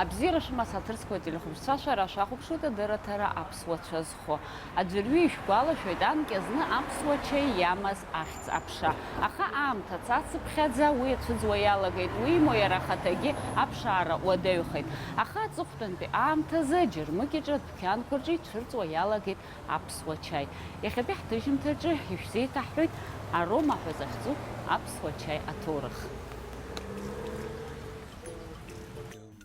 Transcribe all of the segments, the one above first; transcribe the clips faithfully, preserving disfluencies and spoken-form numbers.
Бзиара шәымаз ҳаҭыр зқәу ателехәаԥшцәа, шәара шәахәаԥшуеит адырраҭара Аԥсуа цәа зхо. Аӡәырҩы ишәгәалашәоит анкьа зны аԥсуа чаи иамаз ахьӡ аԥша. Аха аамҭа цацыԥхьаӡа уи ацәыӡуа иалагеит, уимоу иара ахаҭагьы аԥшаара уадаҩхеит. Аха аҵыхәтәантәи аамҭазы аџьармыкьаҿы адәқьанқәа рҿы ицәырҵуа иалагеит аԥсуа чаи. Иахьатәи ҳҭыжьымҭаҿы ишәзеиҭаҳҳәоит арома ҳәа захьӡу аԥсуа чаи аҭоурых.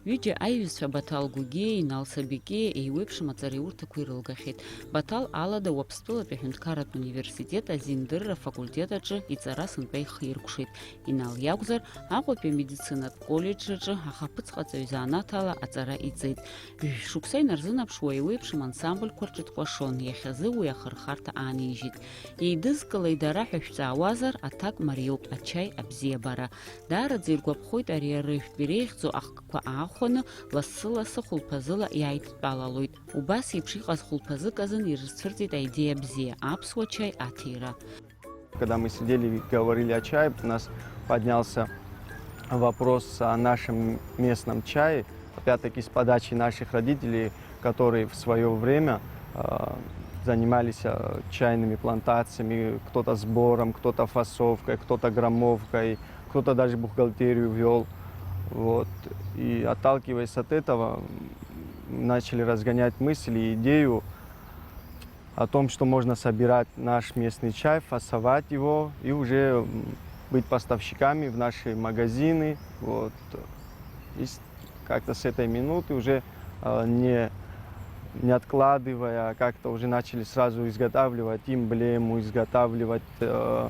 Ҩыџьа аиҩызцәа Баҭал Гәыгиеи Инал Сабикиеи еиуеиԥшым аҵараиурҭақәа ирылгахьеит. Баҭал Алада Уаԥстәылатәи аҳәынҭқарратә университет азиндырра афакультет аҿы иҵара сынтәа ихиркәшеит. Инал иакәзар, Аҟәатәи амедицинатә коллеџь аҿы ахаԥыцҟаҵаҩ занааҭ ала аҵара иҵеит. Жәшықәса инарзынаԥшуа еиуеиԥшым ансамбльқәа рҿы дкәашон, иахьазы уи ахырхарҭа аанижьит. Еидызкылеи дара ҳәа шәҵаауазар, аҭак мариоуп, ачаи абзиабара. Даараӡа иргәаԥхоит ари арыжәтә иреиӷьӡоу ахкқәа аахәаны, лассы-лассы хәылԥазыла иааидтәалалоит. Убас еиԥш иҟаз хәылԥазык азын ирызцәырҵит аидеиа бзиа, аԥсуа чаи аҭира. Когда мы сидели и говорили о чае, у нас поднялся вопрос о нашем местном чае. Опять-таки с подачи наших родителей, которые в своё время, э, занимались, э, чайными плантациями, кто-то сбором, кто-то фасовкой, кто-то граммовкой, кто-то даже бухгалтерию вёл. Вот. И отталкиваясь от этого, м, начали разгонять мысль и идею о том, что можно собирать наш местный чай, фасовать его и уже, м, быть поставщиками в наши магазины. Вот. И с-, как-то с этой минуты уже, э, не, не откладывая, как-то уже начали сразу изготавливать эмблему, изготавливать, э,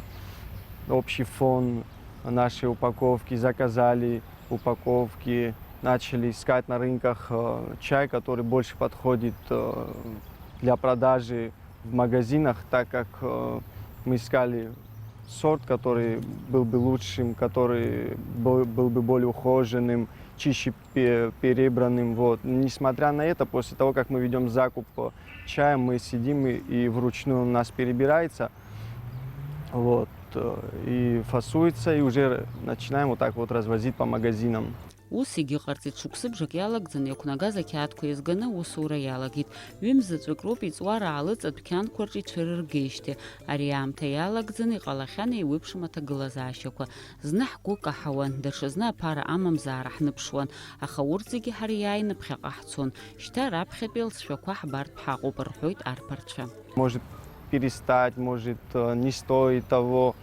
общий фон нашей упаковки, заказали упаковки, начали искать на рынках, э, чай, который больше подходит, э, для продажи в магазинах, так как, э, мы искали сорт, который был бы лучшим, который бо-, был бы более ухоженным, чище пе-, перебранным. Вот. Несмотря на это, после того, как мы ведём закуп, э, чая, мы сидим и, и вручную у нас перебирается, вот, э, и фасуется, и уже начинаем вот так вот развозить по магазинам. Ус егьыҟарҵеит, шықәсыбжак иалагӡаны иақәнагаз ақьаадқәа еизганы аусура иалагеит. Ҩымзаҵәык роуп иҵуара аалыҵ адәқьанқәа рҿы ицәырыргеижьҭеи. Ари аамҭа иалагӡаны иҟалахьан еиуеиԥшым аҭагылазаашьақәа. Зны ҳгәы каҳауан, даҽазны аԥара амамзаара ҳныԥшуан, аха урҭ зегьы ҳариааины ԥхьаҟа ҳцон. Шьҭа раԥхьатәи алҵшәақәа ҳбартә ҳаҟоуп, рҳәоит арԥарцәа. Может перестать, может, э, не стоит того.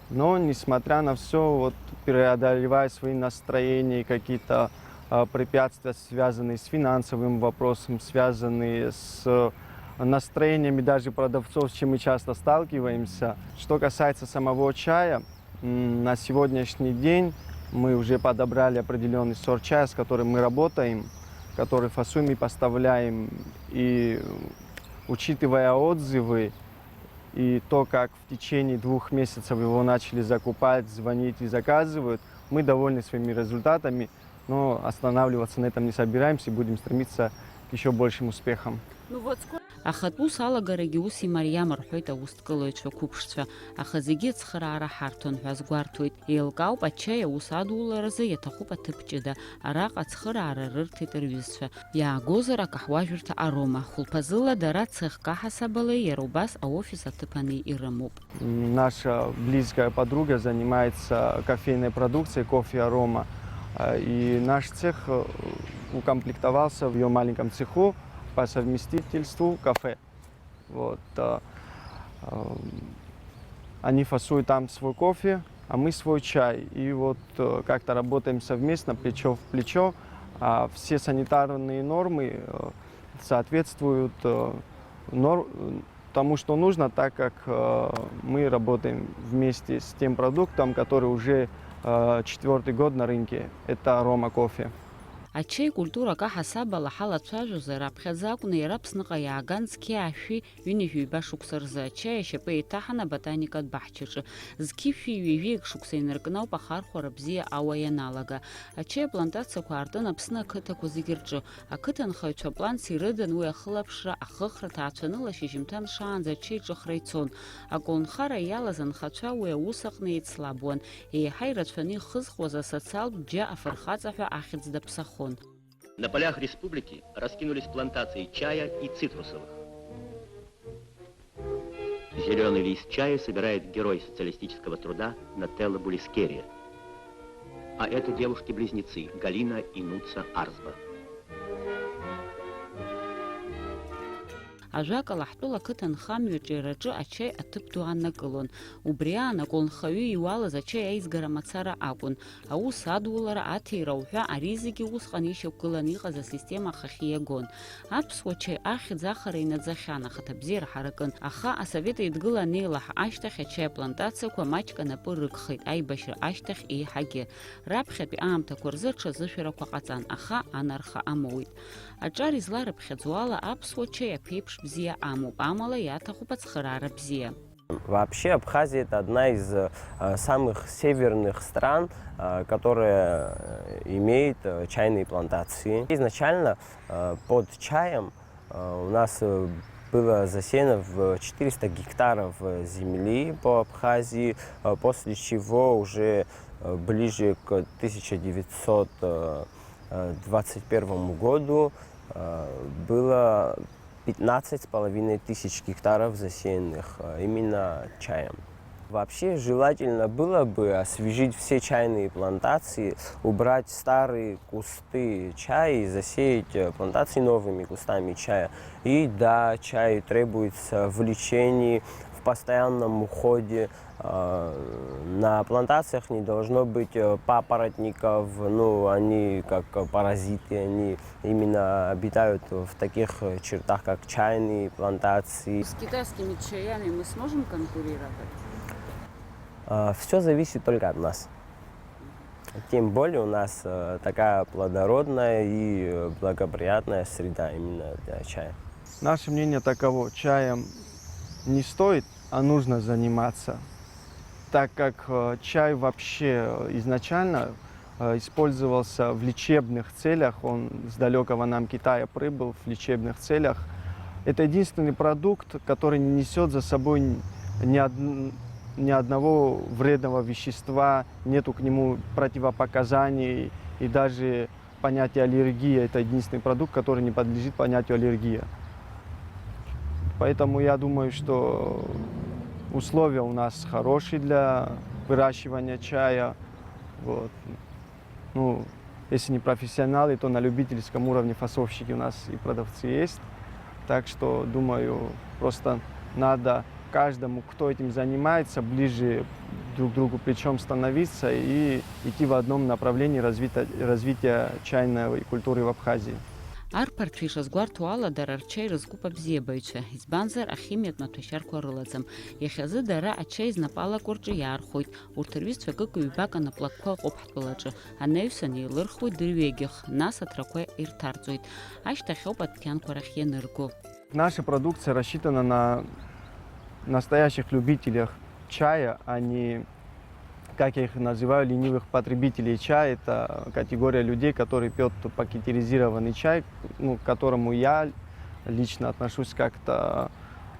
Но, несмотря на всё, вот, преодолевая свои настроения, какие-то, э, препятствия, связанные с финансовым вопросом, связанные с, э, настроениями даже продавцов, с чем мы часто сталкиваемся. Что касается самого чая, м, на сегодняшний день мы уже подобрали определённый сорт чая, с которым мы работаем, который фасуем и поставляем. И, учитывая отзывы и то, как в течение двух месяцев его начали закупать, звонить и заказывают, мы довольны своими результатами, но останавливаться на этом не собираемся и будем стремиться к ещё большим успехам. Ахатә ус алагарагьы ус имариам, рҳәоит аусҭкылаҩцәа қәыԥшцәа, аха зегьы ацхыраара ҳарҭон ҳәа азгәарҭоит. Еилкаауп ачаи аус адуларазы иаҭахуп аҭыԥ ҷыда. Араҟа ацхыраара рырҭеит рҩызцәа. Иаагозар, акаҳуажәырҭа Арома, хәылԥазыла дара цехк аҳасабала иара убас аофис аҭыԥани ирымоуп. М, наша близкая подруга занимается кофейной продукцией, кофе Арома. А, и наш цех, э, укомплектовался в её маленьком цеху, по совместительству кафе. Вот, а, ам, они фасуют там свой кофе, а мы свой чай. И вот, э, как-то работаем совместно, плечо в плечо. А все санитарные нормы, э, соответствуют, э, нор-, тому, что нужно, так как, э, мы работаем вместе с тем продуктом, который уже, э, четвёртый год на рынке. Это Арома кофе. Ачаи культурак аҳасабала ҳалацәажәозар, аԥхьаӡа акәны иара Аԥсныҟа иааган зқьи аашәи ҩынҩажәи ҩба шықәса рзы ачаи ашьапы еиҭаҳан аботаникатә баҳчаҿы. Зқьышәи ҩажәи акы шықәса инаркны ауп ахархәара бзиа ауа ианалага. Ачаи аплантациақәа аартын Аԥсны ақыҭақәа зегьы рҿы. Ақыҭанхаҩцәа апланс ирыдан уи ахылаԥшра, ахыхра, ҭаацәаныла шьыжьымҭан шаанӡа ачаи ҿыхра ицон. Аколнхара иалаз анхацәа уи аус аҟны еицлабуан. Еиҳа ирацәаны ихызхуаз асоциалтә џьа афырхаҵа ҳәа ахьӡ даԥсахон. На полях республики раскинулись плантации чая и цитрусовых. Зелёный лист чая собирает герой социалистического труда Нателла Булискерия. А это девушки-близнецы Галина и Нуца Арзба. Ажәакала, ҳтәыла ақыҭанхамҩаҿы иара аҿы ачаи аҭыԥ ду ааннакылон. Убри аан аколнхаҩы иуалыз ачаи аизгара мацара акәын. Аус адулара, аҭира уҳәа ари зегьы усҟан ишьақәгыланы иҟаз асистема ахахьы иагон. Аԥсуа чаи ахьӡ ахара инаӡахьан, ахаҭабзиара ҳаракын, аха Асовет Еидгыла анеилаҳа ашьҭахь ачаи аплантациақәа маҷк анапы рыгхеит аибашьра ашьҭахь еиҳагьы. Раԥхьатәи аамҭақәа рзы аҽазышәарақәа ҟаҵан, аха анарха амоуит. Аҿар изларыԥхьаӡо ала, аԥсуа чаи аԥеиԥш бзиа амоуп, амала иаҭахуп ацхыраара бзиа. Вообще Абхазия — это одна из э, самых северных стран, э, которая э, имеет э, чайные плантации. Изначально э, под чаем э, у нас э, было засеяно в четыреста гектаров э, земли по Абхазии, э, после чего уже э, ближе к тысяча девятьсот двадцать первому году э, было пятнадцать с половиной тысяч гектаров, засеянных э, именно чаем. Вообще желательно было бы освежить все чайные плантации, убрать старые кусты чая и засеять э, плантации новыми кустами чая. И да, чай требуется в лечении, в постоянном уходе. Э, На плантациях не должно быть э, папоротников, ну, они как э, паразиты, они именно обитают в таких э, чертах, как чайные плантации. С китайскими чаями мы сможем конкурировать? Все зависит только от нас. Тем более у нас э, такая плодородная и э, благоприятная среда именно для чая. Наше мнение таково: чаем не стоит, а нужно заниматься, так как э, чай вообще изначально э, использовался в лечебных целях, он с далекого нам Китая прибыл в лечебных целях. Это единственный продукт, который не несет за собой ни, од- ни одного вредного вещества, нету к нему противопоказаний, и даже понятие аллергия — это единственный продукт, который не подлежит понятию аллергия. Поэтому я думаю, что условия у нас хорошие для выращивания чая. Вот. Ну, если не профессионалы, то на любительском уровне фасовщики у нас и продавцы есть. Так что, думаю, просто надо каждому, кто этим занимается, ближе друг к другу плечом становиться и идти в одном направлении развита- развития чайной культуры в Абхазии. Арԥарцәа ишазгәарҭо ала, дара рчаи рызкуп абзиабаҩцәа, избанзар, ахимиатә маҭәашьарқәа рылаӡам. Иахьазы дара ачаи знапы алаку рҿы иаархәоит. Урҭ рҩызцәа акык-ҩбак анаплакқәа ыҟоуп ҳтәылаҿы. Анаҩсан еилырхуеит дырҩегьых, нас аҭрақәа ирҭарҵоит. Ашьҭахь ауп адәқьанқәа рахь ианырго. Наша продукция рассчитана на настоящих любителях чая, а не, как я их называю, ленивых потребителей чая. Это категория людей, которые пьют пакетиризированный чай, ну, к которому я лично отношусь как-то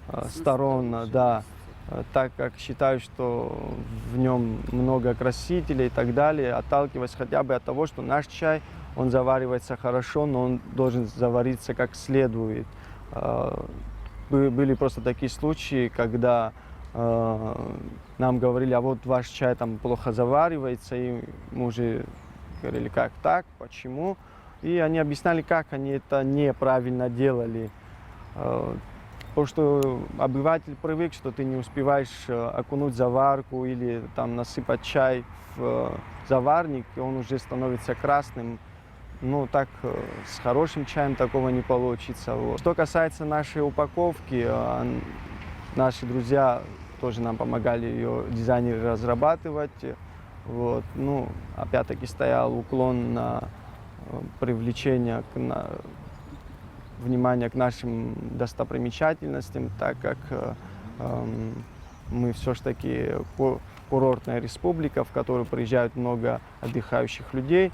э, сторонно, да, э, так как считаю, что в нем много красителей и так далее, отталкиваясь хотя бы от того, что наш чай, он заваривается хорошо, но он должен завариться как следует. Э, бы- Были просто такие случаи, когда э, нам говорили: «А вот ваш чай там плохо заваривается», и мы уже говорили: «Как так? Почему?» И они объясняли, как они это неправильно делали. Э, Потому что обыватель привык, что ты не успеваешь э, окунуть заварку или там насыпать чай в э, заварник, и он уже становится красным. Ну, так э, с хорошим чаем такого не получится. Вот. Что касается нашей упаковки, э, н- наши друзья тоже нам помогали ее, дизайнеры, разрабатывать. Вот. Ну, опять-таки стоял уклон на э, привлечение к на- внимания к нашим достопримечательностям, так как э, эм, мы все-таки курортная республика, в которую приезжают много отдыхающих людей,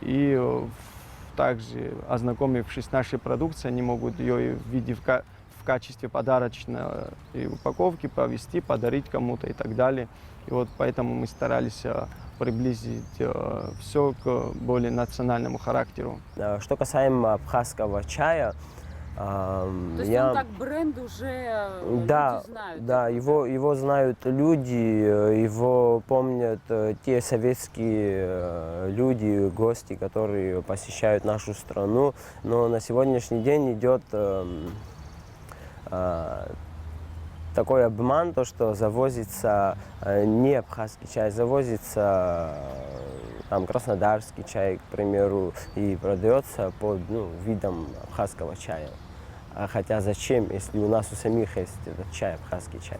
и э, в- также, ознакомившись с нашей продукцией, они могут ее и в виде в, ка- в качестве подарочной э, и упаковки провести, подарить кому-то и так далее. И вот поэтому мы старались э, приблизить все к более национальному характеру. Что касаемо абхазского чая, То есть я... он как бренд уже э, да, люди знают? Да, его, его знают люди, э, его помнят э, те советские э, люди, гости, которые посещают нашу страну. Но на сегодняшний день идет э, э, такой обман, то, что завозится э, не абхазский чай, завозится э, там краснодарский чай, к примеру, и продается под ну, видом абхазского чая. А хотя зачем, если у нас у самих есть этот чай, абхазский чай?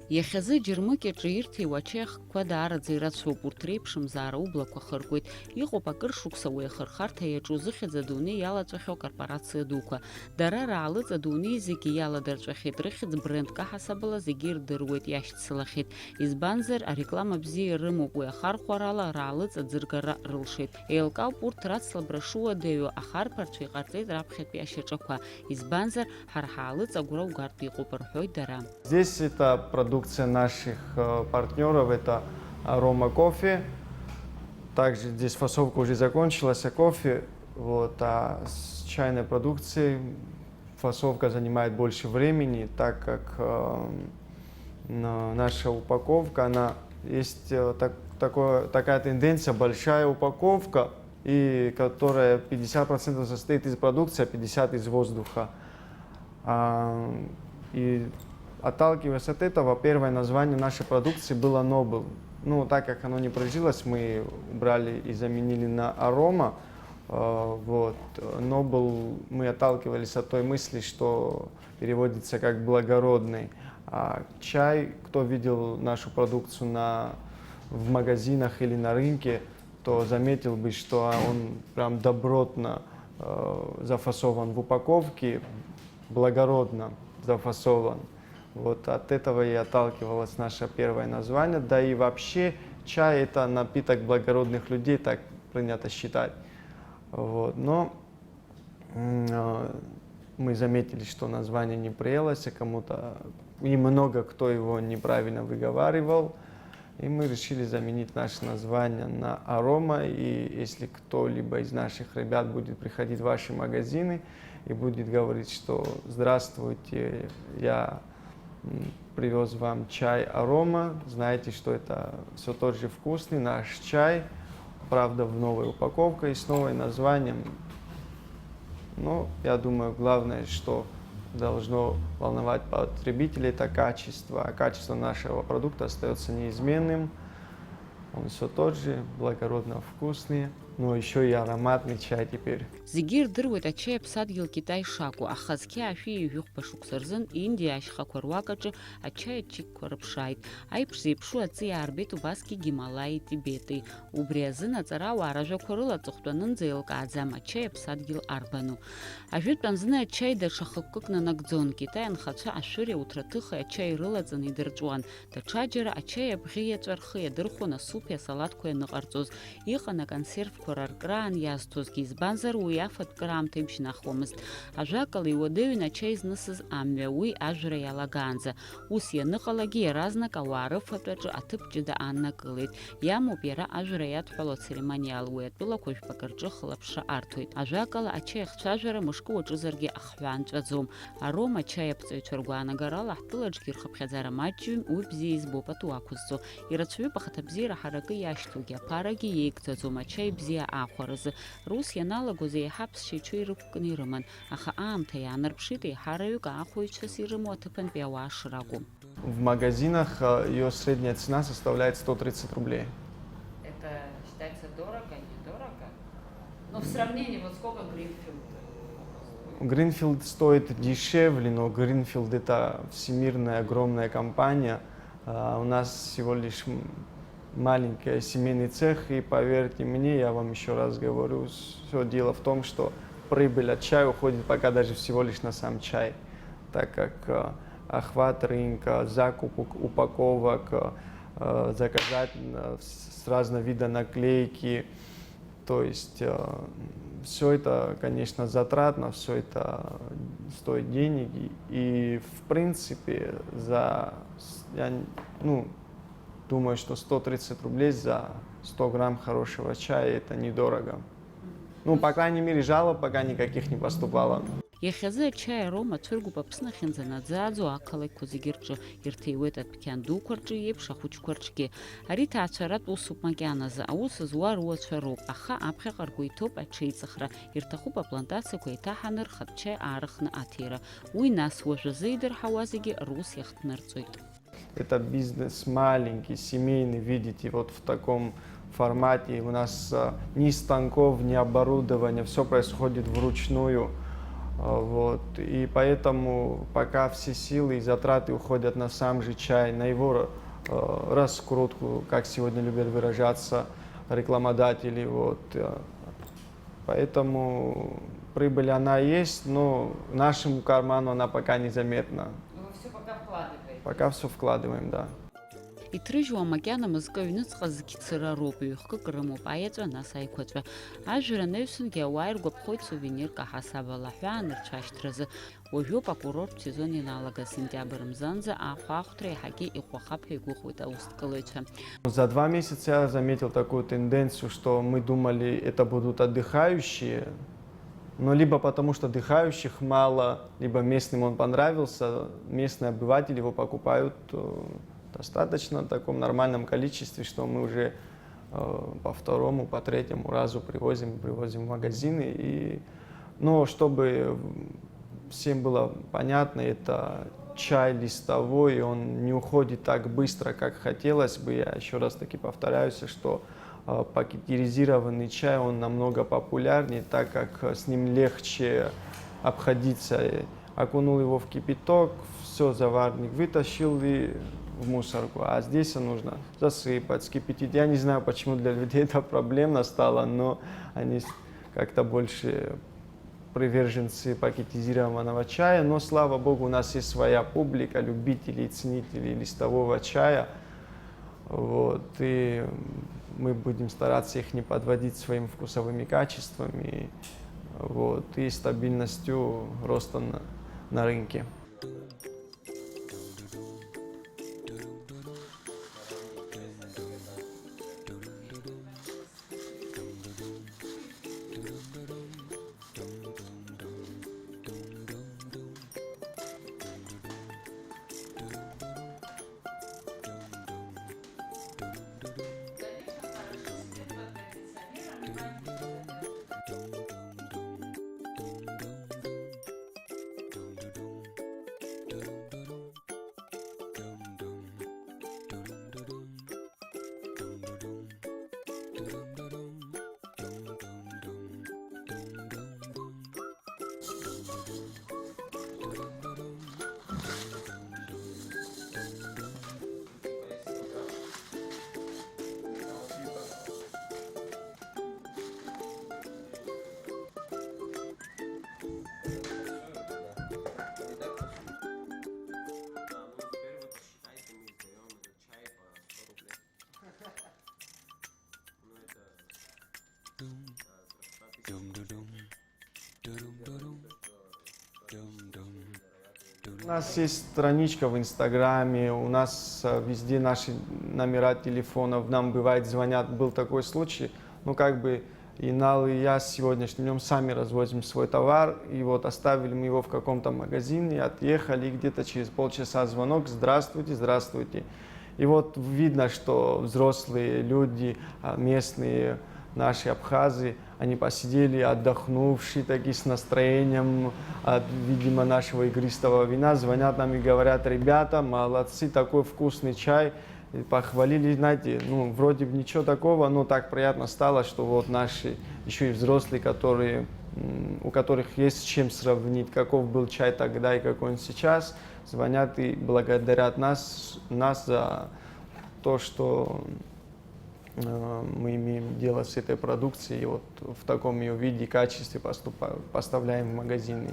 Иахьазы Џьармыкьаҿы ирҭиуа ачаи ахкқәа даараӡа ирацәоуп, урҭ реиԥшымзаара ублақәа хыркуеит. Иҟоуп акыр шықәса уи ахырхарҭа иаҿу, зыхьӡ адунеи иалаҵәахьоу акорпорациа дуқәа. Дара раалыҵ адунеи зегьы иаладырҵәахьеит, рыхьӡ брендк аҳасабала зегьы ирдыруеит, иашьцылахьеит. Избанзар, ареклама бзиа ирымоуп, уи ахархәарала раалыҵ аӡыргара рылшеит. Еилкаауп урҭ рацлабра шуадаҩу ахарԥарцәа иҟарҵеит раԥхьатәи ашьаҿақәа. Избанзар, ҳара ҳаалыҵ агәра угартә иҟоуп, рҳәоит дара. Здесь это продукция наших э, партнеров, это Арома Кофе. Также здесь фасовка уже закончилась, а кофе. Вот, а с чайной продукцией фасовка занимает больше времени, так как э, на- наша упаковка, она есть э, так, такое, такая тенденция, большая упаковка, и которая пятьдесят процентов состоит из продукции, а пятьдесят из воздуха. А, и отталкиваясь от этого, первое название нашей продукции было Нобл. Ну, так как оно не прижилось, мы убрали и заменили на Арома. А, Вот. Нобл, мы отталкивались от той мысли, что переводится как благородный. А чай, кто видел нашу продукцию на, в магазинах или на рынке, то заметил бы, что он прям добротно э, зафасован в упаковке, благородно зафасован. Вот от этого и отталкивалось наше первое название. Да и вообще чай — это напиток благородных людей, так принято считать. Вот. Но м, э, мы заметили, что название не приелось, а кому-то и много кто его неправильно выговаривал. И мы решили заменить наше название на Арома. И если кто-либо из наших ребят будет приходить в ваши магазины и будет говорить, что «Здравствуйте, я м, привез вам чай Арома», знаете, что это все тот же вкусный наш чай, правда, в новой упаковке и с новым названием. Но я думаю, главное, что должно волновать потребителей, это качество. А качество нашего продукта остается неизменным. Он все тот же, благородно вкусный, но еще и ароматный чай теперь. Зегьы ирдыруеит ачаи аԥсадгьыл Китай шакәу, аха зқьи аашәи ҩажәихәба шықәса рзын Индиа ашьхақәа руак аҿы ачаи ачықьқәа рыԥшааит. Аиԥш зеиԥшу аҵы иаарбеит убасгьы Гималаи Тибети. Убри азын аҵарауаа ражәақәа рыла аҵыхәтәанынӡа еилкааӡам ачаи аԥсадгьыл арбану. Ажәытәан зны ачаи даҽа хықәкык нанагӡон, Китай анхацәа ашәыри ауҭраҭыхи ачаи рылаҵаны идырҵәуан. Даҽаџьара ачаи абӷьы иаҵәа рхы иадырхәон асупи асалаҭқәеи аныҟарҵоз. Иҟан аконсервқәа раркраан иазҭозгьы, избанзар, уи афатә кыраамҭа ибжьнахуамызт. Ажәакала, иуадаҩын ачаи знысыз амҩа, уи ажәра иалагаанӡа. Ус ианыҟалагьы, иаразнак ауаа рыфатә аҿы аҭыԥ ҷыда ааннакылеит. Иамоуп иара ажәра иадҳәало ацеремониал, уи атәылақәа жәпакы рҿы хылаԥшра арҭоит. Ажәакала, ачаи ахцәажәара мышкы уаҿызаргьы ахҳәаа нҵәаӡом. Арома ачаи аԥҵаҩцәа ргәаанагарала, ҳтәылаҿгьы рхыԥхьаӡара маҷҩым, уи бзиа избоуп атәы уақәызҵо. Ирацәаҩуп ахаҭабзиара ҳаракы иашьҭоугьы, аԥарагьы иеигӡаӡом ачаи бзиа аахәаразы. Рус ианалагоз еиҳа аԥсшьаҩцәа ирықәкны ирыман, аха аамҭа иаанарԥшит еиҳараҩык аахәаҩцәас ирымоу аҭыԥантәи ауаа шракәу. В магазинах э, ее средняя цена составляет сто тридцать рублей. Это считается дорого, недорого? Но в сравнении, вот сколько Гринфилд? Гринфилд стоит дешевле, но Гринфилд — это всемирная огромная компания. А у нас всего лишь м- маленький семейный цех, и поверьте мне, я вам еще раз говорю, все дело в том, что прибыль от чая уходит пока даже всего лишь на сам чай, так как э, охват рынка, закуп ук- упаковок, э, заказать э, с с разного вида наклейки, то есть все это, конечно, затратно, все это стоит денег, и, и в принципе за с- я н- ну Думаю, что сто тридцать рублей за сто грамм хорошего чая — это недорого. Ну, по крайней мере, жалоб пока никаких не поступало. Иахьазы ачаи арома цәыргуп Аԥсны ахьынӡанаӡааӡо ақалақьқәа зегьы рҿы, ирҭиуеит адәқьан дуқәа рҿы еиԥш ахәыҷқәа рҿгьы. Ари ҭаацәаратә усуп макьаназы, аус зуа руацәа роуп, аха аԥхьаҟа ргәы иҭоуп аҽеиҵыхра, ирҭахуп аплантациақәа еиҭаҳаны рхатә чаи аарыхны аҭира. Уи нас уажәазы идырҳауа зегьы рус иахҭнырҵоит. Это бизнес маленький, семейный, видите, вот в таком формате. У нас, а, ни станков, ни оборудования, всё происходит вручную. А, вот. И поэтому пока все силы и затраты уходят на сам же чай, на его, э, раскрутку, как сегодня любят выражаться рекламодатели. Вот, э. Поэтому прибыль, она есть, но нашему карману она пока незаметна. Но вы всё пока вкладываете? Пока всё вкладываем, да. Иҭрыжьуа макьана мызкы аҩныҵҟа зқьцыра роуп, ҩ-хкык рымоуп аеҵәа, нас аиқәаҵәа. Ажәра анаҩсангьы ауаа иргәаԥхоит сувенирк аҳасабала ҳәаа анырцәашьҭразы. Уажәоуп акурорттә сезон ианалагаз, сентиабр мзанӡа ахәаахәҭра иаҳагьы иӷәӷәахап ҳәа игәыӷуеит аусҭгылаҩцәа. За два месяца я заметил такую тенденцию, что мы думали, это будут отдыхающие, но либо потому, что отдыхающих мало, либо местным он понравился, местные обыватели его покупают, э, достаточно в таком нормальном количестве, что мы уже, э, по второму, по третьему разу привозим, привозим в магазины. И, ну, чтобы всем было понятно, это чай листовой, он не уходит так быстро, как хотелось бы. Я ещё раз таки повторяюсь, что, э, пакетизированный чай, он намного популярнее, так как с ним легче обходиться. Окунул его в кипяток, всё, заварник вытащил и в мусорку. А здесь нужно засыпать, вскипятить. Я не знаю, почему для людей это проблемно стало, но они с-, как-то больше приверженцы пакетизированного чая. Но, слава богу, у нас есть своя публика, любителей, ценителей листового чая. Вот, и мы будем стараться их не подводить своими вкусовыми качествами, вот, и стабильностью роста на, на рынке. У нас есть страничка в Инстаграме, у нас, э, везде наши номера телефонов, нам бывает звонят, был такой случай, ну, как бы, Инал и я с сегодняшним днём сами развозим свой товар, и вот оставили мы его в каком-то магазине, отъехали, и где-то через полчаса звонок: «Здравствуйте, здравствуйте». И вот видно, что взрослые люди, а, местные, наши абхазы, они посидели отдохнувшие, такие с настроением от, видимо, нашего игристого вина, звонят нам и говорят: «Ребята, молодцы, такой вкусный чай». И похвалили, знаете, ну, вроде бы ничего такого, но так приятно стало, что вот наши ещё и взрослые, которые, м, у которых есть с чем сравнить, каков был чай тогда и какой он сейчас, звонят и благодарят нас, нас за то, что, э, мы имеем дело с этой продукцией, и вот в таком её виде и качестве поступа-, поставляем в магазины.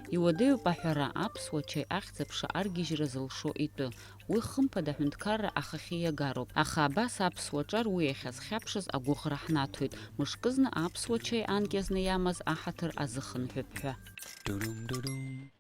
Иуадаҩуп аҳәара, аԥсуа чаи ахьӡ-аԥша аргьежьра зылшо итәы. Уи хымԥада аҳәынҭқарра ахахьы иагароуп. Аха абас аԥсуа ҿар уи иахьазхьаԥшыз агәыӷра ҳнаҭоит. Мышкызны аԥсуа чаи анкьа зны иамаз аҳаҭыр азыхынҳәып ҳәа. Дурум-дурум.